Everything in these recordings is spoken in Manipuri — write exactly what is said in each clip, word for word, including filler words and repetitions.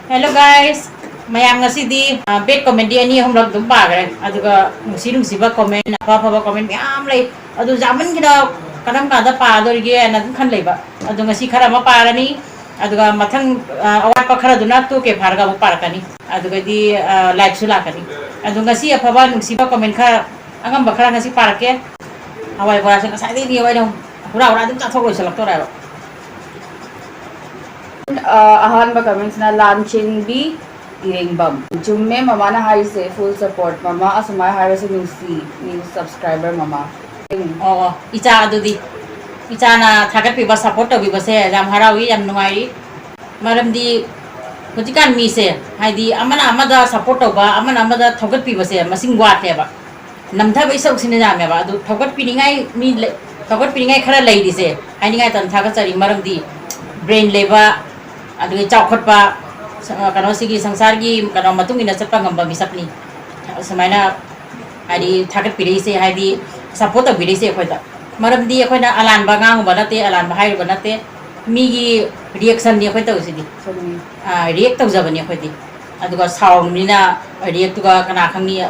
Hello guys, ꯃꯌꯥꯝ ꯉꯁꯤꯗꯤ ꯕꯦꯠ ꯀꯣꯃꯦꯟꯗꯤ ꯑꯅꯤ ꯑꯍꯨꯝꯂꯛ ꯑꯗꯨꯝ ꯄꯥꯈ꯭ꯔꯦ, ꯑꯗꯨꯒ ꯅꯨꯡꯁꯤ ꯅꯨꯡꯁꯤꯕ ꯀꯣꯃꯦꯟ, ꯑꯐ ꯑꯐꯕ ꯀꯣꯃꯦꯟ ꯃꯌꯥꯝ ꯂꯩ꯫ ꯑꯗꯨ ꯌꯥꯝꯃꯟꯈꯤꯗ ꯀꯔꯝ ꯀꯥꯟꯗ ꯄꯥꯗꯣꯔꯤꯒꯦꯅ ꯑꯗꯨꯝ ꯈꯟ ꯂꯩꯕ꯫ ꯑꯗꯣ ꯉꯁꯤ ꯈꯔ ꯑꯃ ꯄꯥꯔꯅꯤ, ꯑꯗꯨꯒ ꯃꯊꯪ ꯑ, ꯑꯋꯥꯠꯄ ꯈꯔꯗꯨꯅ ꯇꯨ ꯀꯦ ꯐꯥꯔꯒ ꯑꯃꯨꯛ ꯄꯥꯔꯛꯀꯅꯤ꯫ ꯑꯗꯨꯒꯗꯤ ꯂꯥꯏꯛꯁꯨ ꯂꯥꯛꯀꯅꯤ꯫ ꯑꯗꯣ ꯉꯁꯤ ꯑꯐꯕ ꯅꯨꯡꯁꯤꯕ ꯀꯣꯃꯦꯟ ꯈꯔ, ꯑꯉꯝꯕ ꯈꯔ ꯉꯁꯤ ꯄꯥꯔꯛꯀꯦ꯫ ꯍꯋꯥꯏ ꯕꯣꯔꯥꯁꯦ ꯉꯁꯥꯏꯗꯒꯤ ꯑꯩꯈꯣꯏꯅ ꯍꯨꯔꯥ ꯍꯨꯔꯥ ꯑꯗꯨꯝ ꯆꯥꯊꯣꯛ ꯂꯣꯏꯁꯤꯜꯂꯛꯇꯣꯔꯦꯕ꯫ ꯑ, ꯑꯍꯥꯟꯕ ꯀꯃꯦꯟꯁꯤꯅ ꯂꯥꯟꯆꯦꯟꯕꯤ ꯏꯔꯦꯡꯕꯝ꯫ ꯆꯨꯝꯃꯦ ꯃꯃꯥꯅ ꯍꯥꯏꯔꯤꯁꯦ, full support꯫ ꯃꯃꯥ ꯑꯁꯨꯃꯥꯏꯅ ꯍꯥꯏꯔꯁꯨ ꯅꯨꯡꯁꯤ, new subscriber ꯃꯃꯥ꯫ ꯑꯣ, ꯑꯣ, ꯏꯆꯥ ꯑꯗꯨꯗꯤ, ꯏꯆꯥꯅ ꯊꯥꯒꯠꯄꯤꯕ, support ꯇꯧꯕꯤꯕꯁꯦ ꯌꯥꯝ ꯍꯔꯥꯎꯏ, ꯌꯥꯝ ꯅꯨꯡꯉꯥꯏꯔꯤ꯫ ꯃꯔꯝꯗꯤ ꯍꯧꯖꯤꯛꯀꯥꯟ ꯃꯤꯁꯦ, ꯍꯥꯏꯗꯤ ꯑꯃꯅ ꯑꯃꯗ support ꯇꯧꯕ, ꯑꯃꯅ ꯑꯃꯗ ꯊꯧꯒꯠꯄꯤꯕꯁꯦ ꯃꯁꯤꯡ ꯋꯥꯠꯂꯦꯕ꯫ ꯅꯝꯊꯕꯒꯤ ꯁꯔꯨꯛꯁꯤꯅ ꯌꯥꯝꯃꯦꯕ꯫ ꯑꯗꯨ ꯊꯧꯒꯠꯄꯤꯅꯤꯡꯉꯥꯏ ꯃꯤ ꯂꯩ-, ꯊꯧꯒꯠꯄꯤꯅꯤꯡꯉꯥꯏ ꯈꯔ ꯂꯩꯔꯤꯁꯦ ꯍꯥꯏꯅꯤꯡꯉꯥꯏ ꯇꯝ ꯊꯥꯒꯠꯆꯔꯤ꯫ ꯃꯔꯝꯗꯤ brain ꯂꯩꯕ, ꯑꯗꯨꯒ ꯆꯥꯎꯈꯠꯄ, ꯁ-, ꯀꯩꯅꯣꯁꯤꯒꯤ ꯁꯪꯁꯥꯔꯒꯤ ꯀꯩꯅꯣ ꯃꯇꯨꯡ ꯏꯟꯅ ꯆꯠꯄ ꯉꯝꯕ ꯃꯤꯁꯛꯅꯤ꯫ ꯑꯁꯨꯃꯥꯏꯅ ꯍꯥꯏꯗꯤ ꯊꯥꯒꯠꯄꯤꯔꯛꯏꯁꯦ, ꯍꯥꯏꯗꯤ support ꯇꯧꯕꯤꯔꯛꯏꯁꯦ ꯑꯩꯈꯣꯏꯗ꯫ ꯃꯔꯝꯗꯤ ꯑꯩꯈꯣꯏꯅ ꯑꯂꯥꯟꯕ ꯉꯥꯡꯉꯨꯕ ꯅꯠꯇꯦ, ꯑꯂꯥꯟꯕ ꯍꯥꯏꯔꯨꯕ ꯅꯠꯇꯦ꯫ ꯃꯤꯒꯤ reactionꯅꯤ ꯑꯩꯈꯣꯏ ꯇꯧꯔꯤꯁꯤꯗꯤ꯫ ꯆꯨꯝꯃꯤ꯫ ꯑꯥ, react ꯇꯧꯖꯕꯅꯤ ꯑꯩꯈꯣꯏꯗꯤ꯫ ꯑꯗꯨꯒ ꯁꯥꯎꯔꯕꯅꯤꯅ reactꯇꯨꯒ ꯀꯅꯥ ꯈꯪꯅꯤ?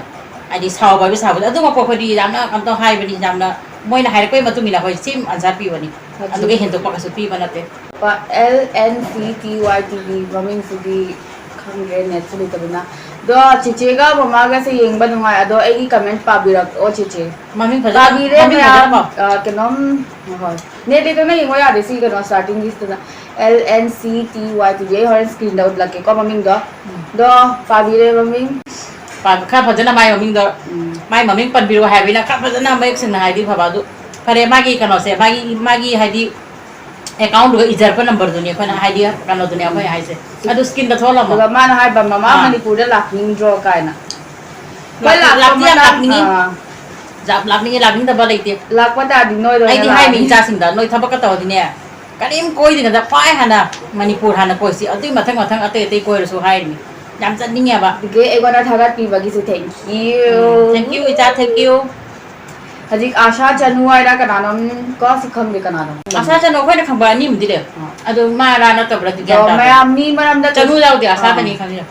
ꯍꯥꯏꯗꯤ ꯁꯥꯎꯕ ꯍꯥꯏꯕ ꯁꯥꯎꯕꯗ ꯑꯗꯨꯃꯛꯄꯨ ꯑꯩꯈꯣꯏꯗꯤ ꯌꯥꯝꯅ ꯀꯩꯅꯣ ꯇꯧ ꯍꯥꯏꯕꯅꯤ, ꯌꯥꯝꯅ ꯃꯣꯏꯅ ꯍꯥꯏꯔꯛꯄꯒꯤ ꯃꯇꯨꯡ ꯏꯟꯅ ꯑꯩꯈꯣꯏ same answer ꯄꯤꯕꯅꯤ꯫ ꯍꯧꯖꯤꯛ ꯑꯗꯨꯒ ꯍꯦꯟꯗꯣꯛꯄ ꯀꯩꯁꯨ ꯄꯤꯕ ꯅꯠꯇꯦ꯫ ꯄ-, L N C T Y T V ꯃꯃꯤꯡꯁꯤꯗꯤ ꯈꯪꯗ꯭ꯔꯦ, netꯁꯨ ꯂꯩꯇꯕꯅ꯫ ꯑꯗꯣ ꯆꯤꯆꯦꯒ ꯃꯃꯥꯒꯁꯦ ꯌꯦꯡꯕ ꯅꯨꯡꯉꯥꯏ, ꯑꯗꯣ ꯑꯩꯒꯤ comment ꯄꯥꯕꯤꯔꯛꯑꯣ ꯆꯤꯆꯦ꯫ ꯃꯃꯤꯡ ꯐꯖꯅ, ꯄꯥꯕꯤꯔꯦ ꯃꯃꯤꯡ ꯐꯖꯅ ꯃꯌꯥꯝ꯫ ꯄꯥꯎ꯫ ꯑ, ꯀꯩꯅꯣꯝ, ꯍꯣꯏ꯫ Net ꯂꯩꯇꯅ ꯌꯦꯡꯕ ꯌꯥꯗꯦ ꯁꯤ ꯀꯩꯅꯣ startingꯒꯤꯁꯤꯗꯅ꯫ L N C T Y T V, ꯑꯩ ꯍꯣꯔꯦꯟ screenꯗ ꯎꯠꯂꯛꯀꯦꯀꯣ ꯃꯃꯤꯡꯗꯣ꯫ ꯎꯝ꯫ ꯑꯗꯣ ꯄꯥꯕꯤꯔꯦ ꯃꯃꯤꯡ꯫ ꯄꯥꯕ-, ꯈꯔ ꯐꯖꯅ ꯃꯥꯏ ꯃꯃꯤꯡꯗꯣ, ꯎꯝ꯫ ꯃꯥꯏ ꯃꯃꯤꯡ ꯄꯟꯕꯤꯔꯛꯑꯣ ꯍꯥꯏꯕꯅꯤꯅ ꯈꯔ ꯐꯖꯅ ꯃꯌꯦꯛ ꯁꯦꯡꯅ ꯍꯥꯏꯔꯗꯤ ꯐꯕ꯫ ꯑꯗꯨ ꯐꯔꯦ, ꯃꯥꯒꯤ ꯀꯩꯅꯣꯁꯦ, ꯃꯥꯒꯤ, ꯃꯥꯒꯤ ꯍꯥꯏꯗꯤ accountꯗꯨꯒ ꯏꯖꯔꯛꯄ numberꯗꯨꯅꯤ ꯑꯩꯈꯣꯏꯅ ꯍꯥꯏꯗꯤ ꯀꯩꯅꯣꯗꯨꯅꯤ ꯑꯩꯈꯣꯏ ꯍꯥꯏꯁꯦ꯫ ꯑꯗꯨ screenꯗ ꯊꯣꯛꯍꯜꯂꯝꯃꯣ꯫ ꯑꯗꯨꯒ ꯃꯥꯅ ꯍꯥꯏꯕ, "ꯃꯃꯥ, ꯑꯥ꯫ ꯃꯅꯤꯄꯨꯔꯗ ꯂꯥꯛꯅꯤꯡꯗ꯭ꯔꯣ?" ꯀꯥꯏꯅ꯫ ꯍꯣꯏ, ꯂꯥꯛꯄ-, ꯂꯥꯛꯄ ꯂꯥꯛꯇꯤ ꯌꯥꯝ ꯃꯇꯥꯡ-, ꯂꯥꯛꯅꯤꯡꯉꯤ꯫ ꯑꯥ꯫ ꯌꯥꯝ ꯂꯥꯛꯅꯤꯡꯉꯤ, ꯂꯥꯛꯅꯤꯡꯗꯕ ꯂꯩꯇꯦ꯫ ꯂꯥꯛꯄ ꯇꯥꯔꯗꯤ ꯅꯣꯏꯗ ꯑꯣꯏꯅ ꯑꯩꯗꯤ ꯍꯥꯏꯃꯤ ꯂꯥꯛꯑꯅꯤ꯫ ꯏꯆꯥꯁꯤꯡꯗ, "ꯅꯣꯏ ꯊꯕꯛꯀ ꯇꯧꯔꯗꯤꯅꯦ, ꯀꯔꯤꯝ ꯀꯣꯏꯗ꯭ꯔꯤꯉꯩꯗ ꯈ꯭ꯋꯥꯏ ꯍꯥꯟꯅ ꯃꯅꯤꯄꯨꯔ ꯍꯥꯟꯅ ꯀꯣꯏꯁꯤ, ꯑꯗꯨꯒꯤ ꯃꯊꯪ ꯃꯊꯪ ꯑꯇꯩ ꯑꯇꯩ ꯀꯣꯏꯔꯁꯨ" ꯍꯥꯏꯔꯤꯃꯤ꯫ ꯌꯥꯝ ꯆꯠꯅꯤꯡꯉꯦꯕ꯫ ꯑꯗꯨꯒꯤ ꯑꯩꯉꯣꯟꯗ ꯊꯥꯒꯠꯄꯤꯕꯒꯤꯁꯨ thank you꯫ Um, thank you, ꯏꯆꯥ, thank you꯫ ꯍꯧꯖꯤꯛ ꯑꯥꯁꯥ ꯆꯅꯨ ꯍꯥꯏꯔ ꯀꯅꯥꯅꯣꯝ ꯀꯣ, ꯁꯤ ꯈꯪꯗꯦ ꯀꯅꯥꯅꯣ꯫ ꯑꯁꯥ ꯆꯅꯨ ꯑꯩꯈꯣꯏꯅ ꯈꯪꯕ ꯑꯅꯤ ꯑꯃꯗꯤ ꯂꯩ꯫ ꯑꯥ꯫ ꯑꯗꯣ ꯃꯥꯔꯥ ꯅꯠꯇꯕ꯭ꯔꯥꯗꯤ ꯒ꯭ꯌꯥꯟ ꯑꯗꯣ ꯇꯥꯗꯦ꯫ ꯃꯌꯥꯝ ꯃꯤ ꯃꯔꯝꯗ ꯆꯅꯨ ꯌꯥꯎꯗꯦ, ꯑꯥ꯫ ꯑꯁꯥꯗꯅꯤ ꯈꯪꯉꯤꯁꯦ꯫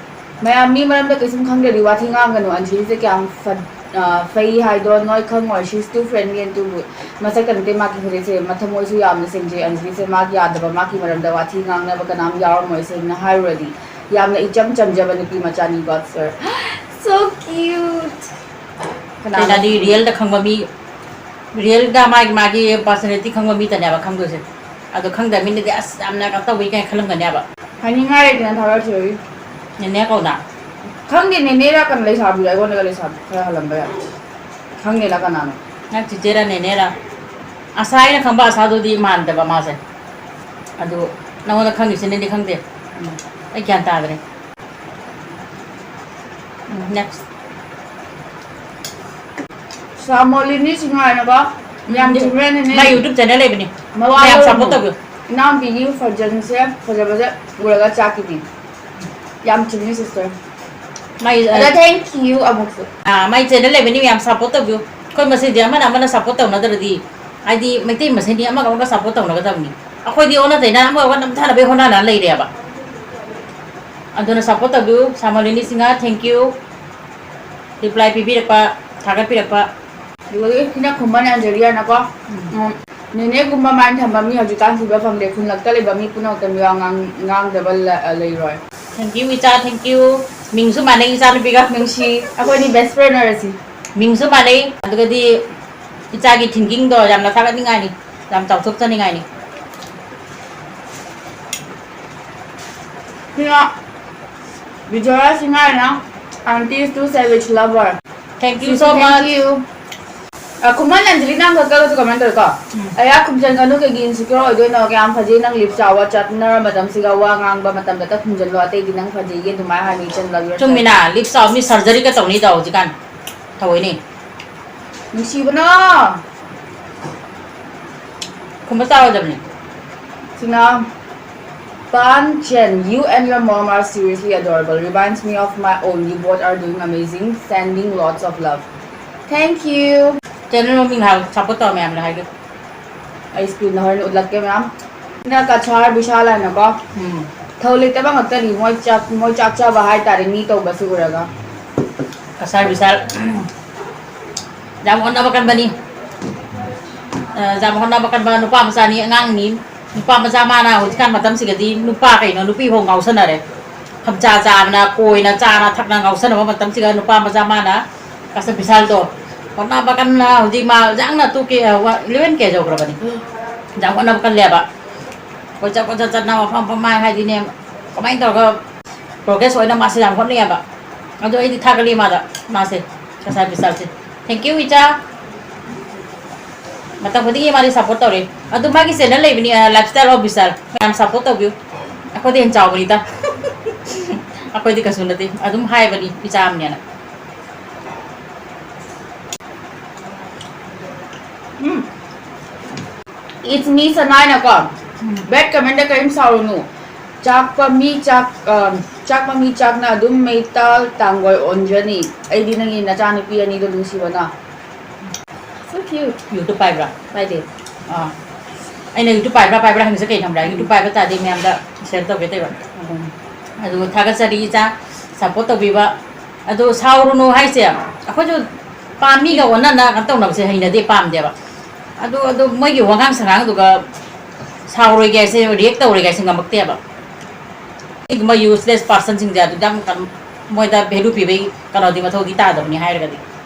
ꯃꯌꯥꯝ ꯃꯤ ꯃꯔꯝꯗ ꯀꯩꯁꯨꯝ ꯈꯪꯗ꯭ꯔꯗꯤ ꯋꯥꯊꯤ ꯉꯥꯡꯒꯅꯨ꯫ ꯑꯟꯖꯂꯤꯁꯦ ꯀꯌꯥꯝ ꯐꯠ-, ꯑ, ꯐꯩ ꯍꯥꯏꯗꯣ ꯅꯣꯏ ꯈꯪꯉꯣꯏ꯫ She is too friendly and too good. ꯃꯁꯛꯇ ꯅꯠꯇꯦ ꯃꯥꯒꯤ ꯐꯖꯩꯁꯦ, ꯃꯊꯃꯣꯏꯁꯨ ꯌꯥꯝꯅ ꯁꯦꯡꯖꯩ꯫ ꯑꯟꯖꯂꯤꯁꯦ ꯃꯥꯒꯤ ꯌꯥꯗꯕ, ꯃꯥꯒꯤ ꯃꯔꯝꯗ ꯋꯥꯊꯤ ꯉꯥꯡꯅꯕ ꯀꯅꯥꯝ ꯌꯥꯎꯔꯝꯃꯣꯏ꯫ ꯁꯦꯡꯅ ꯍꯥꯏꯔꯨꯔꯗꯤ ꯌꯥꯝꯅ ꯏꯆꯝ ꯆꯝꯖꯕ ꯅꯨꯄꯤ ꯃꯆꯥꯅꯤ꯫ God sir꯫ So cute꯫ ꯀꯅꯥꯅꯣ? ꯀꯩꯅꯣꯗꯤ real ꯗ ꯈꯪꯕ ꯃꯤ, real ꯗ ꯃꯥꯒꯤ, ꯃꯥꯒꯤ personality ꯈꯪꯕ ꯃꯤꯇꯅꯦꯕ ꯈꯪꯗꯣꯏꯁꯦ꯫ ꯑꯗꯣ ꯈꯪꯗꯕ ꯃꯤꯅꯗꯤ ꯑꯁ ꯌꯥꯝꯅ ꯀꯩꯅꯣ ꯇꯧꯕꯤ ꯀꯥꯏꯅ ꯈꯜꯂꯝꯒꯅꯦꯕ꯫ ꯍꯥꯏꯅꯤꯡꯉꯥꯏ ꯂꯩꯇꯅ ꯊꯥꯒꯠꯈꯤꯕꯒꯤ꯫ ꯅꯦꯅꯦ ꯀꯧꯅ꯫ ꯈꯪꯗꯦ, ꯅꯦꯅꯦꯔꯥ ꯀꯅꯥ ꯂꯩꯁꯥꯕꯤꯔ, ꯑꯩꯉꯣꯟꯗꯒ ꯂꯩꯁꯥꯕꯤ ꯈꯔ ꯍꯜꯂꯝꯕ ꯌꯥꯏ꯫ ꯈꯪꯗꯦꯅ ꯀꯅꯥꯅꯣ꯫ ꯅꯪ ꯆꯤꯆꯦꯔꯥ ꯅꯦꯅꯦꯔꯥ? ꯑꯁꯥ ꯑꯩꯅ ꯈꯪꯕ ꯑꯁꯥꯗꯨꯗꯤ ꯃꯥꯟꯗꯕ ꯃꯥꯁꯦ꯫ ꯑꯗꯨ ꯅꯉꯣꯟꯗ ꯈꯪꯉꯤꯁꯤꯅꯗꯤ ꯈꯪꯗꯦ꯫ ꯎꯝ꯫ ꯑꯩ ꯒ꯭ꯌꯥꯟ ꯇꯥꯗ꯭ꯔꯦ꯫ ꯎꯝ, next꯫ ꯁꯥꯃꯣꯂꯤꯅꯤ ꯁꯤꯡꯍꯥꯔꯅꯀꯣ ꯌꯥꯝ ꯎꯝ, ꯆꯨꯝꯃꯦ ꯅꯦꯅꯦ꯫ ꯃꯥꯏ YouTube channel ꯂꯩꯕꯅꯤ꯫ ꯃꯋꯥ ꯃꯌꯥꯝ ꯂꯧꯔꯨꯅꯨ꯫ Support ꯇꯧꯕꯤꯌꯨ꯫ ꯏꯅꯥꯎꯄꯤꯒꯤ ꯐꯖꯟꯁꯦ ꯐꯖꯕꯁꯦ ꯎꯔꯒ ꯆꯥꯛꯈꯤꯗꯤ꯫ ꯌꯥꯝ ꯆꯨꯝꯃꯤ sister꯫ ꯃꯥꯏ, ꯑꯗ thank you ꯑꯃꯨꯛꯁꯨ꯫ ꯑꯥ, ꯃꯥꯏ channel ꯂꯩꯕꯅꯤ, ꯃꯌꯥꯝ support ꯇꯧꯕꯤꯌꯨ꯫ ꯑꯩꯈꯣꯏ ꯃꯁꯦꯟꯁꯦ ꯑꯃꯅ ꯑꯃꯅ support ꯇꯧꯅꯗ꯭ꯔꯗꯤ, ꯍꯥꯏꯗꯤ ꯃꯩꯇꯩ ꯃꯁꯦꯟꯗꯤ ꯑꯃꯒ ꯑꯃꯒ support ꯇꯧꯅꯒꯗꯕꯅꯤ꯫ ꯑꯩꯈꯣꯏꯗꯤ ꯑꯣꯟꯅ ꯇꯩꯅ ꯑꯃꯒ ꯑꯃꯒ ꯅꯝꯊꯅꯕꯒꯤ ꯍꯣꯠꯅꯅ ꯂꯩꯔꯦꯕ꯫ ꯑꯗꯨꯅ support ꯇꯧꯕꯤꯌꯨ꯫ ꯁꯥꯃꯣꯂꯤꯅꯤ ꯁꯤꯡꯍ, thank you꯫ Reply ꯄꯤꯕꯤꯔꯛꯄ, ꯊꯥꯒꯠꯄꯤꯔꯛꯄ꯫ ꯑꯗꯨꯒ ꯏꯅꯥꯛ ꯈꯨꯟꯕ ꯅꯟꯖꯔꯤꯌꯥꯅꯀꯣ, ꯎꯝ, ꯅꯦꯅꯦꯒꯨꯝꯕ ꯃꯥꯏꯟ ꯊꯝꯕ ꯃꯤ ꯍꯧꯖꯤꯛꯀꯥꯟ ꯊꯤꯕ ꯐꯪꯗꯦ꯫ ꯈꯨꯜꯂꯛꯇ ꯂꯩꯕ ꯃꯤ ꯄꯨꯝꯅꯃꯛꯇ ꯃꯤꯋꯥ ꯉꯥꯡ-, ꯉꯥꯡꯗꯕ ꯂ-, ꯂꯩꯔꯣꯏ꯫ Thank you ꯏꯆꯥ, thank you꯫ ꯃꯤꯡꯁꯨ ꯃꯥꯟꯅꯩ ꯏꯆꯥ ꯅꯨꯄꯤꯒ꯫ ꯅꯨꯡꯁꯤ, ꯑꯩꯈꯣꯏꯅꯤ best friend ꯑꯣꯏꯔꯁꯤ꯫ ꯃꯤꯡꯁꯨ ꯃꯥꯟꯅꯩ, ꯑꯗꯨꯒꯗꯤ ꯏꯆꯥꯒꯤ thinking ꯗꯣ ꯌꯥꯝꯅ ꯊꯥꯒꯠꯅꯤꯡꯉꯥꯏꯅꯤ, ꯌꯥꯝ ꯆꯥꯎꯊꯣꯛꯆꯅꯤꯡꯉꯥꯏꯅꯤ꯫ ꯁꯤꯅ ꯕꯤꯖꯣꯌꯥ ꯁꯤꯡꯍꯥꯔꯅ, "Aunty is too savage, love her." Thank you so much꯫ Thank you꯫ ꯑ, ꯈꯨꯃꯟ ꯑꯟꯖꯂꯤ ꯅꯪ ꯈꯛꯇꯒꯁꯨ comment ꯇꯧꯋꯦꯀꯣ꯫ ꯎꯝ꯫ "ꯑꯌꯥ, ꯈꯨꯝꯖꯟꯒꯅꯨ, ꯀꯩꯒꯤ insecure ꯑꯣꯏꯗꯣꯏꯅꯣ? ꯀꯌꯥꯝ ꯐꯖꯩ ꯅꯪ ꯂꯤꯞ ꯆꯥꯎꯕ, ꯆꯠꯅꯔ ꯃꯇꯝꯁꯤꯒ ꯋꯥ ꯉꯥꯡꯕ ꯃꯇꯝꯗꯇ ꯈꯨꯝꯖꯜꯂꯣ, ꯑꯇꯩꯗꯤ ꯅꯪ ꯐꯖꯩꯌꯦ ꯑꯗꯨꯃꯥꯏꯅ ꯍꯥꯏꯅꯤ, ꯏꯆꯟ, love you." ꯆꯨꯝꯃꯤꯅ, ꯂꯤꯞ ꯆꯥꯎ ꯃꯤ surgery ꯒ ꯇꯧꯅꯩꯗꯣ ꯍꯧꯖꯤꯛꯀꯥꯟ꯫ ꯊꯑꯣꯏꯅꯦ꯫ ꯅꯨꯡꯁꯤꯕꯅ꯫ ꯈꯨꯝꯕ ꯆꯥꯎꯔꯣꯏꯗꯕꯅꯦ꯫ ꯁꯤꯅ, "Pan Chen, you and your mom are seriously adorable. Reminds me of my own. You both are doing amazing. Sending lots of love." Thank you. Channel ꯃꯃꯤꯡ ꯍꯥꯏꯌꯨ, support ꯇꯧ ꯃꯌꯥꯝꯅ ꯍꯥꯏꯒꯦ꯫ ꯑꯩ screen ꯗ ꯍꯣꯔꯦꯟ ꯎꯠꯂꯛꯀꯦ ꯃꯌꯥꯝ꯫ ꯁꯤꯅ ꯀꯁꯥꯔ ꯕꯤꯁꯥꯜ ꯍꯥꯏꯅꯀꯣ꯫ ꯎꯝ꯫ ꯊꯧ ꯂꯩꯇꯕ ꯉꯥꯛꯇꯅꯤ ꯃꯣꯏ ꯆꯥꯛ, ꯃꯣꯏ ꯆꯥꯛ ꯆꯥꯕ ꯍꯥꯏꯇꯥꯔꯦ ꯃꯤ ꯇꯧꯕꯁꯤ ꯎꯔꯒ꯫ ꯀꯁꯥꯔ ꯕꯤꯁꯥꯜ꯫ ꯌꯥꯝ ꯍꯣꯠꯅꯕ ꯀꯟꯕꯅꯤ꯫ ꯑ, ꯌꯥꯝ ꯍꯣꯠꯅꯕ ꯀꯟꯕ ꯅꯨꯄꯥ ꯃꯆꯥꯅꯤ, ꯑꯉꯥꯡꯅꯤ꯫ ꯅꯨꯄꯥ ꯃꯆꯥ ꯃꯥꯅ ꯍꯧꯖꯤꯛꯀꯥꯟ ꯃꯇꯝꯁꯤꯒꯗꯤ ꯅꯨꯄꯥ ꯀꯩꯅꯣ, ꯅꯨꯄꯤ ꯐꯥꯎ ꯉꯥꯎꯁꯟꯅꯔꯦ꯫ ꯈꯝꯆꯥ ꯆꯥꯕꯅ, ꯀꯣꯏꯅ ꯆꯥꯅ ꯊꯛꯅ ꯉꯥꯎꯁꯟꯅꯕ ꯃꯇꯝꯁꯤꯒ ꯅꯨꯄꯥ ꯃꯆꯥ ꯃꯥꯅ ꯀꯁꯥꯔ ꯕꯤꯁꯥꯜꯗꯣ ꯍꯣꯠꯅꯕ ꯀꯟꯅ ꯍꯧꯖꯤꯛ ꯃꯥ ꯌꯥꯝꯅ two K, ꯑ, ꯋꯥ-, eleven K ꯌꯧꯈ꯭ꯔꯕꯅꯤ꯫ ꯌꯥꯝ ꯍꯣꯠꯅꯕ ꯀꯜꯂꯦꯕ꯫ ꯀꯣꯏꯆꯠ ꯀꯣꯏꯆꯠ ꯆꯠꯅ ꯃꯐꯝ ꯃꯐꯝ ꯃꯥ ꯍꯥꯏꯗꯤꯅꯦ, ꯀꯃꯥꯏꯅ ꯇꯧꯔꯒ progress ꯑꯣꯏꯅ ꯃꯥꯁꯦ ꯌꯥꯝ ꯍꯣꯠꯅꯩꯌꯦꯕ꯫ ꯑꯗꯣ ꯑꯩꯗꯤ ꯊꯥꯒꯠꯂꯤ ꯃꯥꯗ, ꯃꯥꯁꯦ, ꯀꯁꯥꯔ ꯕꯤꯁꯥꯜꯁꯦ꯫ Thank you, ꯏꯆꯥ꯫ ꯃꯇꯝ ꯈꯨꯗꯤꯡꯒꯤ ꯃꯥꯗꯤ support ꯇꯧꯔꯤ꯫ ꯑꯗꯨ ꯃꯥꯒꯤ channel ꯂꯩꯕꯅꯤ, ꯑ, Lifestyle of ꯕꯤꯁꯥꯜ꯫ ꯃꯌꯥꯝ support ꯇꯧꯕꯤꯌꯨ꯫ ꯑꯩꯈꯣꯏꯗꯤ ꯍꯦꯟꯅ ꯆꯥꯎꯕꯅꯤꯗ꯫ ꯑꯩꯈꯣꯏꯗꯤ ꯀꯩꯁꯨ ꯅꯠꯇꯦ꯫ ꯑꯗꯨꯝ ꯍꯥꯏꯕꯅꯤ, ꯏꯆꯥ ꯑꯃꯅꯦꯅ꯫ ꯎꯝ꯫ It's me, ꯁꯅꯥꯏꯅꯀꯣ꯫ Um. Bad comment ꯗ ꯀꯔꯤꯝ ꯁꯥꯎꯔꯨꯅꯨ꯫ ꯆꯥꯛꯄ ꯃꯤ ꯆꯥꯛ, ꯑ, ꯆꯥꯛꯄ ꯃꯤ ꯆꯥꯛꯅ ꯑꯗꯨꯝ ꯃꯩꯇꯥꯜ ꯇꯥꯡꯒꯣꯏ ꯑꯣꯟꯖꯅꯤ꯫ ꯑꯩꯗꯤ ꯅꯪꯒꯤ ꯅꯆꯥꯅꯨꯄꯤ ꯑꯅꯤꯗꯣ ꯅꯨꯡꯁꯤꯕꯅ꯫ So cute. YouTube ꯄꯥꯏꯕ꯭ꯔꯥ? ꯄꯥꯏꯗꯦ꯫ ꯑꯥ꯫ ꯑꯩꯅ YouTube ꯄꯥꯏꯕ꯭ꯔꯥ, ꯄꯥꯏꯕ꯭ꯔꯥ ꯍꯪꯉꯤꯁꯦ ꯀꯩ ꯈꯪꯕ꯭ꯔꯥ? YouTube ꯄꯥꯏꯕ ꯇꯥꯔꯗꯤ ꯃꯌꯥꯝꯗ share ꯇꯧꯒꯦ ꯇꯧꯕ꯫ ꯎꯝ꯫ ꯑꯗꯨ ꯊꯥꯒꯠꯆꯔꯤ ꯏꯆꯥ, support ꯇꯧꯕꯤꯕ꯫ ꯑꯗꯨ ꯁꯥꯎꯔꯨꯅꯨ ꯍꯥꯏꯁꯦ, ꯑꯩꯈꯣꯏꯁꯨ ꯄꯥ-, ꯃꯤꯒ ꯑꯣꯟꯅꯅ ꯀꯩꯅꯣ ꯇꯧꯅꯕꯁꯦ ꯍꯩꯅꯗꯦ, ꯄꯥꯝꯗꯦꯕ꯫ ꯑꯗꯨ, ꯑꯗꯨ ꯃꯣꯏꯒꯤ ꯋꯥꯉꯥꯡ ꯁꯉꯥꯡꯗꯨꯒ ꯁꯥꯎꯔꯣꯏꯒꯦ ꯍꯥꯏꯁꯦ, react ꯇꯧꯔꯣꯏꯒꯦ ꯍꯥꯏꯁꯦ ꯉꯝꯃꯛꯇꯦꯕ꯫ ꯁꯤꯒꯨꯝꯕ useless person ꯁꯤꯡꯁꯦ ꯑꯗꯨ ꯌꯥꯝ ꯀꯟ-, ꯃꯣꯏꯗ value ꯄꯤꯕꯩ ꯀꯩꯅꯣꯗꯤ ꯃꯊꯧꯗꯤ ꯇꯥꯗꯕꯅꯤ ꯍꯥꯏꯔꯒꯗꯤ꯫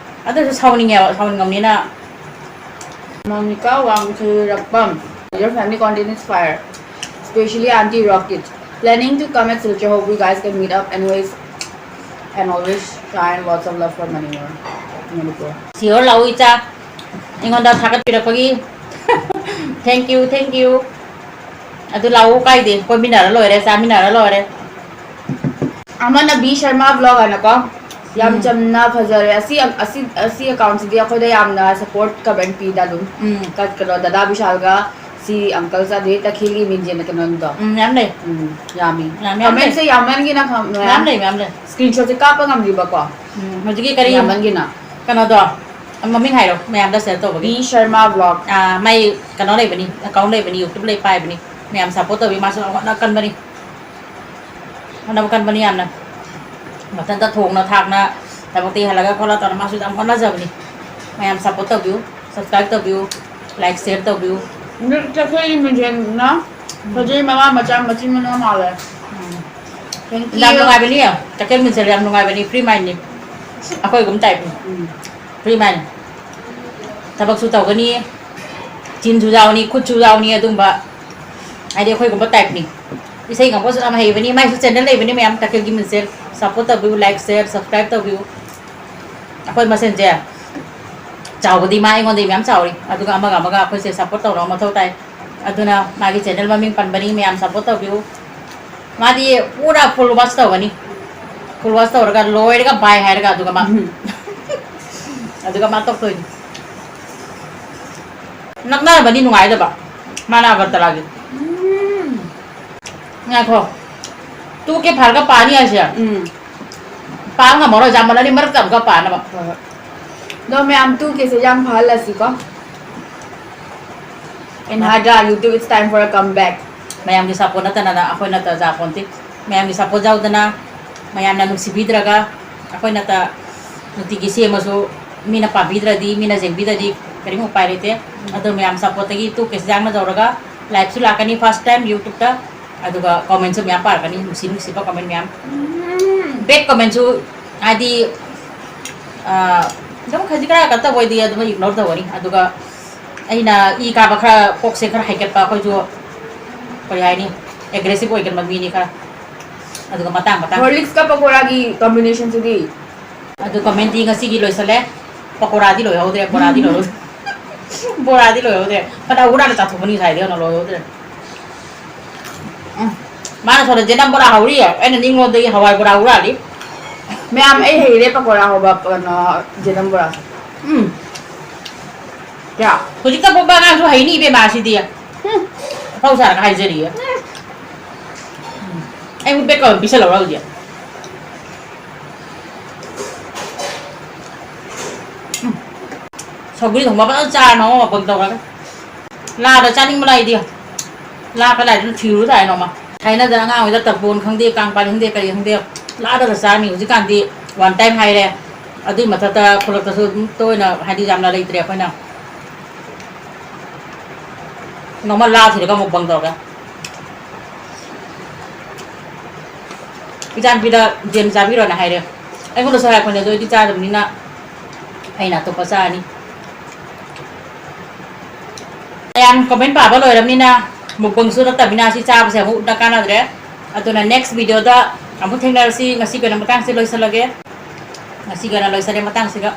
ꯑꯗꯨꯁꯨ ꯁꯥꯎꯅꯤꯡꯉꯦꯕ, ꯁꯥꯎꯅꯤꯡꯉꯝꯅꯤꯅ꯫ Monica Wangkhilrapam, your family content is fire, especially Auntie Rocket. Planning to come at Silchar, hope you guys can meet up. Anyways, and always shine, lots of love for Manipur. Manipur. Sure, ꯂꯥꯛꯎ ꯏꯆꯥ꯫ ꯑꯩꯉꯣꯟꯗ ꯊꯥꯒꯠꯄꯤꯔꯛꯄꯒꯤ꯫ Thank you, thank you. ꯑꯗꯨ ꯂꯥꯛꯎ ꯀꯥꯏꯗꯦ, ꯀꯣꯏꯃꯤꯟꯅꯔ ꯂꯣꯏꯔꯦ, ꯆꯥꯃꯤꯟꯅꯔ ꯂꯣꯏꯔꯦ꯫ ꯑꯃꯅ B Sharma vlog ꯍꯥꯏꯅꯀꯣ꯫ ꯌꯥꯝ ꯎꯝ꯫ ꯆꯝꯅ ꯐꯖꯔꯦ꯫ ꯑꯁꯤ, ꯑꯁꯤ, ꯑꯁꯤ account ꯁꯤꯗꯤ ꯑꯩꯈꯣꯏꯗ ꯌꯥꯝꯅ support ꯀꯃꯦꯟ ꯄꯤꯗ ꯑꯗꯨꯝ꯫ ꯎꯝ꯫ ꯀ-, ꯀꯩꯅꯣ, ꯗꯗꯥ ꯕꯤꯁꯥꯜꯒ ꯁꯤ uncle ꯆꯥꯗꯣꯏ ꯇꯈꯦꯜꯒꯤ ꯃꯤꯡꯁꯦꯅ ꯀꯩꯅꯣꯗꯣ꯫ ꯎꯝ, ꯃꯌꯥꯝ ꯂꯩ꯫ ꯎꯝ, ꯌꯥꯝꯃꯤ꯫ ꯃꯌꯥꯝ, ꯃꯌꯥꯝ ꯂꯩ꯫ Comment ꯁꯦ ꯌꯥꯝꯃꯟꯒꯤꯅ ꯈꯪ-, ꯃꯌꯥꯝ ꯃꯌꯥꯝ꯫ ꯂꯩ, ꯃꯌꯥꯝ ꯂꯩ꯫ Screenshot ꯁꯦ ꯀꯥꯞꯄ ꯉꯝꯗ꯭ꯔꯤꯕꯀꯣ꯫ ꯎꯝ, ꯍꯧꯖꯤꯛꯀꯤ ꯀꯔꯤ ꯌꯥꯝꯃꯟꯒꯤꯅ꯫ ꯀꯩꯅꯣꯗꯣ? ꯃꯃꯤꯡ ꯍꯥꯏꯔꯣ, ꯃꯌꯥꯝꯗ share ꯇꯧꯕꯒꯤ꯫ B Sarma blog. ꯑꯥ, ꯃꯥꯏ ꯀꯩꯅꯣ ꯂꯩꯕꯅꯤ, account ꯂꯩꯕꯅꯤ, YouTube ꯂꯩ ꯄꯥꯏꯕꯅꯤ꯫ ꯃꯌꯥꯝ support ꯇꯧꯕꯤꯌꯨ, ꯃꯥꯁꯨ ꯍꯣꯠꯅ ꯀꯟꯕꯅꯤ꯫ ꯍꯣꯠꯅꯕ ꯀꯟꯕꯅꯤ ꯌꯥꯝꯅ꯫ ꯃꯊꯟꯇ ꯊꯣꯡꯅ ꯊꯥꯛꯅ ꯊꯕꯛꯇ ꯍꯜꯂꯒ ꯈꯣꯠꯂ ꯇꯧꯔ ꯃꯥꯁꯨ ꯌꯥꯝ ꯍꯣꯠꯅꯖꯕꯅꯤ꯫ ꯃꯌꯥꯝ support ꯇꯧꯕꯤꯌꯨ, subscribe ꯇꯧꯕꯤꯌꯨ, like, share ꯇꯧꯕꯤꯌꯨ꯫ ꯆꯈꯣꯏꯒꯤ ꯃꯤꯡꯁꯦꯜꯅ ꯁꯖꯤ ꯃꯃꯥ ꯃꯆꯥ ꯃꯆꯤꯟ ꯃꯅꯥꯎ ꯃꯥꯜꯂꯦ꯫ ꯎꯝ꯫ Thank you꯫ ꯌꯥꯝ ꯅꯨꯡꯉꯥꯏꯕꯅꯤ, ꯇꯈꯦꯜ ꯃꯤꯡꯁꯦꯜ ꯌꯥꯝ ꯅꯨꯡꯉꯥꯏꯕꯅꯤ, free mindꯅꯤ꯫ ꯑꯩꯈꯣꯏꯒꯨꯝ typeꯅꯤ꯫ ꯎꯝ꯫ Free mind꯫ ꯊꯕꯛꯁꯨ ꯇꯧꯒꯅꯤ, ꯆꯤꯟꯁꯨ ꯌꯥꯎꯅꯤ, ꯈꯨꯠꯁꯨ ꯌꯥꯎꯅꯤ, ꯑꯗꯨꯝꯕ ꯍꯥꯏꯗꯤ ꯑꯩꯈꯣꯏꯒꯨꯝꯕ typeꯅꯤ꯫ ꯏꯁꯩ ꯉꯪꯕꯁꯨ ꯌꯥꯝ ꯍꯩꯕꯅꯤ, ꯃꯥꯏꯁꯨ channel ꯂꯩꯕꯅꯤ ꯃꯌꯥꯝ, ꯇꯈꯦꯜꯒꯤ ꯃꯤꯡꯁꯦꯜ꯫ Support ꯇꯧꯕꯤꯌꯨ, like, share, subscribe ꯇꯧꯕꯤꯌꯨ꯫ ꯑꯩꯈꯣꯏ ꯃꯁꯦꯟꯁꯦ ꯆꯥꯎꯕꯗꯤ ꯃꯥ ꯑꯩꯉꯣꯟꯗꯒꯤ ꯃꯌꯥꯝ ꯆꯥꯎꯔꯤ, ꯑꯗꯨꯒ ꯑꯃꯒ ꯑꯃꯒ ꯑꯩꯈꯣꯏꯁꯦ support ꯇꯧꯅꯕ ꯃꯊꯧ ꯇꯥꯏ꯫ ꯑꯗꯨꯅ ꯃꯥꯒꯤ channel ꯃꯃꯤꯡ ꯄꯟꯕꯅꯤ, ꯃꯌꯥꯝ support ꯇꯧꯕꯤꯌꯨ꯫ ꯃꯥꯗꯤ ꯄꯨꯔꯥ full watch ꯇꯧꯒꯅꯤ, full watch ꯇꯧꯔꯒ ꯂꯣꯏꯔꯒ bye ꯍꯥꯏꯔꯒ ꯑꯗꯨꯒ ꯃꯥ ꯎꯝ꯫ ꯑꯗꯨꯒ ꯃꯥ ꯇꯣꯛꯇꯣꯏꯅꯤ꯫ ꯅꯛꯅꯔꯕꯗꯤ ꯅꯨꯡꯉꯥꯏꯗꯕ, ꯃꯥꯅ ꯑꯒꯔꯇꯂꯥꯒꯤ꯫ ꯎꯝ꯫ ꯉꯥꯏꯈꯣ, two K ꯐꯥꯔꯒ ꯄꯥꯅꯤ ꯍꯥꯏꯁꯦ꯫ ꯎꯝ꯫ ꯄꯥ ꯉꯝꯃꯔꯣꯏ, ꯌꯥꯝꯃꯜꯂꯅꯤ, ꯃꯔꯛꯇ ꯑꯃꯨꯛꯀ ꯄꯥꯅꯕ꯫ ꯍꯣꯏ, ꯍꯣꯏ꯫ ꯑꯗꯣ ꯃꯌꯥꯝ two K ꯁꯦ ꯌꯥꯝ ꯐꯥꯍꯜꯂꯁꯤꯀꯣ꯫ And ꯍꯥꯏꯗ꯭ꯔꯥ, YouTube, it's time for a comeback. ꯃꯌꯥꯝꯒꯤ support ꯅꯠꯇꯅ ꯑꯩꯈꯣꯏꯅ ꯇ ꯌꯥꯄꯣꯟꯇꯦ꯫ ꯃꯌꯥꯝꯒꯤ support ꯌꯥꯎꯗꯅ, ꯃꯌꯥꯝꯅ ꯅꯨꯡꯁꯤꯕꯤꯗ꯭ꯔꯒ, ꯑꯩꯈꯣꯏꯅ ꯇ ꯅꯨꯡꯇꯤꯒꯤ ꯁꯦꯝꯃꯁꯨ ꯃꯤꯅ ꯄꯥꯕꯤꯗ꯭ꯔꯗꯤ, ꯃꯤꯅ ꯌꯦꯡꯕꯤꯗ꯭ꯔꯗꯤ ꯀꯔꯤꯝ ꯎꯄꯥꯏ ꯂꯩꯇꯦ꯫ ꯑꯗꯣ ꯃꯌꯥꯝ support ꯇꯒꯤ two K ꯁꯦ ꯌꯥꯝꯅ ꯇꯧꯔꯒ live ꯁꯨ ꯂꯥꯛꯀꯅꯤ first time YouTube ꯇ꯫ ꯑꯗꯨꯒ comment ꯁꯨ ꯃꯌꯥꯝ ꯄꯥꯔꯛꯀꯅꯤ, ꯅꯨꯡꯁꯤ ꯅꯨꯡꯁꯤꯕ comment ꯃꯌꯥꯝ꯫ ꯎꯝ꯫ Bad comment ꯁꯨ, ꯍꯥꯏꯗꯤ, ꯑ, ꯑꯗꯨꯝ ꯈꯖꯤꯛ ꯈꯔ ꯀꯩꯅꯣ ꯇꯧꯕ ꯑꯣꯏꯗꯤ ꯑꯗꯨꯝ ignore ꯇꯧꯒꯅꯤ꯫ ꯑꯗꯨꯒ ꯑꯩꯅ ꯏ ꯀꯥꯕ ꯈꯔ, ꯀꯣꯛꯁꯦ ꯈꯔ ꯍꯥꯏꯒꯠꯄ, ꯑꯩꯈꯣꯏꯁꯨ ꯀꯔꯤ ꯍꯥꯏꯅꯤ, aggressive ꯑꯣꯏꯒꯟꯕ ꯃꯤꯅꯤ ꯈꯔ꯫ ꯑꯗꯨꯒ ꯃꯇꯥꯡ ꯃꯇꯥꯡ꯫ Horlicks ꯀ ꯄꯀꯣꯔꯥꯒꯤ combination ꯁꯤꯗꯤ꯫ ꯑꯗꯨ comment ꯇꯤ ꯉꯁꯤꯒꯤ ꯂꯣꯏꯁꯜꯂꯦ꯫ ꯄꯀꯣꯔꯥꯗꯤ ꯂꯣꯏꯍꯧꯗ꯭ꯔꯦ, ꯕꯣꯔꯥꯗꯤ ꯂꯣꯏꯍꯧꯗ꯭ꯔꯦ꯫ ꯕꯣꯔꯥꯗꯤ ꯂꯣꯏꯍꯧꯗ꯭ꯔꯦ꯫ ꯐꯅ ꯍꯨꯔꯥꯟꯅ ꯆꯥꯊꯣꯛꯄꯅꯤ ꯉꯁꯥꯏꯗꯩ ꯍꯧꯅ ꯂꯣꯏꯍꯧꯗ꯭ꯔꯦ꯫ ꯎꯝ꯫ ꯃꯥꯅ ꯁꯣꯝꯗ ꯖꯦꯅꯝ ꯕꯣꯔꯥ ꯍꯧꯔꯤ, ꯑꯩꯅ ꯅꯤꯡꯉꯣꯟꯗꯒꯤ ꯍꯋꯥꯏ ꯕꯣꯔꯥ ꯍꯨꯔꯥꯜꯂꯤ꯫ ꯃꯌꯥꯝ, ꯑꯩ ꯍꯩꯔꯦ ꯄꯀꯣꯔꯥ ꯍꯧꯕ, ꯀꯩꯅꯣ, ꯖꯦꯅꯝ ꯕꯣꯔꯥ꯫ ꯎꯝ꯫ ꯀꯌꯥ? ꯍꯧꯖꯤꯛꯇ ꯄꯣꯛꯄ ꯑꯉꯥꯡꯁꯨ ꯍꯩꯅꯤ ꯏꯕꯦꯝꯃ ꯁꯤꯗꯤ꯫ ꯎꯝ꯫ ꯑꯐꯥꯎ ꯁꯥꯔꯒ ꯍꯥꯏꯖꯔꯤꯌꯦ꯫ ꯎꯝ꯫ ꯑꯩ ꯕꯦꯛ ꯑꯃ ꯄꯤꯁꯜꯂꯧꯔ ꯍꯧꯖꯤꯛ꯫ ꯎꯝ꯫ ꯁꯧꯒ꯭ꯔꯤ ꯊꯣꯡꯕ ꯐꯖꯅ ꯆꯥꯔ ꯅꯣꯡꯃ ꯃꯨꯛꯕꯥꯡ ꯇꯧꯔꯒ꯫ ꯂꯥꯗ ꯆꯥꯅꯤꯡꯕ ꯂꯥꯛꯏꯗꯤ꯫ ꯂꯥ ꯀꯗꯥꯏꯗꯅꯣ ꯊꯤꯔꯨ ꯇꯥꯔꯦ ꯅꯣꯡꯃ꯫ ꯍꯥꯏꯅꯗꯅ ꯑꯉꯥꯡ ꯑꯣꯏꯗ ꯇꯔꯄꯣꯟ ꯈꯪꯗꯦ, ꯀꯥꯡ ꯄꯥꯔꯤ ꯈꯪꯗꯦ, ꯀꯔꯤ ꯈꯪꯗꯦ꯫ ꯂꯥꯗꯒ ꯆꯥꯔꯝꯃꯤ꯫ ꯍꯧꯖꯤꯛꯀꯥꯟꯗꯤ one time ꯍꯥꯏꯔꯦ꯫ ꯑꯗꯨꯏ ꯃꯊꯛꯇ ꯈꯨꯂꯛꯇꯁꯨ ꯑꯗꯨꯝ ꯇꯣꯏꯅ ꯍꯥꯏꯗꯤ ꯌꯥꯝꯅ ꯂꯩꯇ꯭ꯔꯦ ꯑꯩꯈꯣꯏꯅ꯫ ꯅꯣꯡꯃ ꯂꯥ ꯊꯤꯔꯒ ꯃꯨꯛꯕꯥꯡ ꯇꯧꯔꯒ꯫ ꯏꯆꯥꯅꯨꯄꯤꯗ ꯖꯦꯝ ꯆꯥꯕꯤꯔꯣꯅ ꯍꯥꯏꯔꯦ꯫ ꯑꯩꯉꯣꯟꯗꯁꯨ ꯍꯥꯏꯔꯛꯄꯅꯦ, ꯑꯗꯣ ꯑꯩꯗꯤ ꯆꯥꯗꯕꯅꯤꯅ ꯑꯩꯅ ꯑꯇꯣꯞꯄ ꯆꯥꯔꯅꯤ꯫ ꯃꯌꯥꯝ comment ꯄꯥꯕ ꯂꯣꯏꯔꯕꯅꯤꯅ ꯃꯨꯛꯕꯥꯡꯁꯨ ꯅꯠꯇꯕꯅꯤꯅ ꯁꯤ ꯆꯥꯕꯁꯦ ꯑꯃꯨꯛ ꯎꯠꯅ ꯀꯥꯟꯅꯗ꯭ꯔꯦ꯫ ꯑꯗꯨꯅ next videoꯗ ꯑꯃꯨꯛ ꯊꯦꯡꯅꯔꯁꯤ꯫ ꯉꯁꯤꯒꯤ ꯑꯣꯏꯅ ꯃꯇꯥꯡꯁꯤ ꯂꯣꯏꯁꯤꯜꯂꯒꯦ꯫ ꯉꯁꯤꯒꯤ ꯑꯣꯏꯅ ꯂꯣꯏꯁꯤꯜꯂꯦ ꯃꯇꯥꯡꯁꯤꯒ꯫